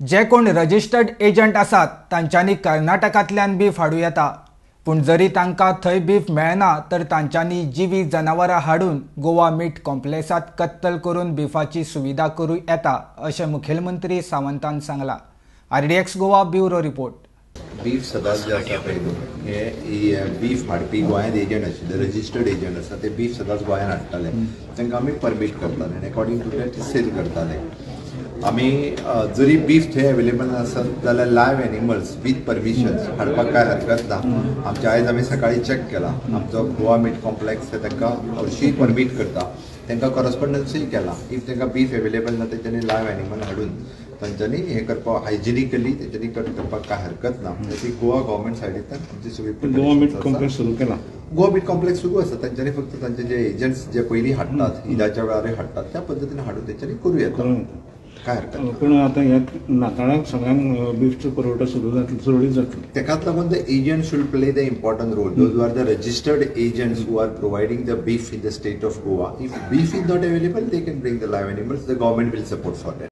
जे कोण registered agent आसात तांच्यांनी कर्नाटकांतल्यान बीफ हाडूं येता, पूण जरी तांकां थंय बीफ मेळना तर तांच्यांनी जिवी जनावरां हाडून गोवा मीट कॉम्प्लेक्सांत कत्तल करून बिफाची सुविधा करूं येता अशें मुखेलमंत्री सावंतान सांगलां. RDX Goa bureau report. Beef सदांच जे आसा पळय हे बीफ हाडपी गोंयांत एजंट आशिल्ले, रजिस्टर्ड एजंट आसा, ते बीफ सदांच गोंयांत हाडटाले. तांकां आमी परमीट करताले आनी अकॉर्डिंग टू that sale करताले. आमी जरी बीफ थंय अवेलेबल नासत जाल्यार लायव्ह एनिमल्स वीथ परमिशन्स हाडपाक कांय हरकत ना. आमच्या आयज आमी सकाळी चॅक केला, आमचो गोवा मीट कॉम्प्लेक्स हे तांकां हरशीं परमीट करता, तांकां कॉरस्पोंडन्सूय केला. If तांकां बीफ अवेलेबल ना तेंच्यांनी लायव्ह एनिमल हाडून तांच्यांनी हें करपाक हायजिनिकली तेंच्यांनी कट करपाक कांय हरकत ना. ती गोवा गव्हर्मेंट सायडींतल्यान आमची सगळी गोवा मीट कॉम्प्लेक्स सुरू केला. गोवा मीट कॉम्प्लेक्स सुरू आसा. तांच्यांनी फक्त तांचे जे एजंट्स जे पयलीं हाडटात ईदाच्या वेळारूय हाडटात त्या पद्दतीन हाडून तेंच्यांनी करूं येता, काय हरकत ना. पूण आतां ह्या नाताळाक सगळ्यांक बीफचो पुरवठो सुरू जातलो, सुरळीत जातलो. तेकाच लागून the agent should play the important role. Those who are the registered agents who are providing the beef in the state of Goa. If beef is not available they can bring the live animals. The government will support for that.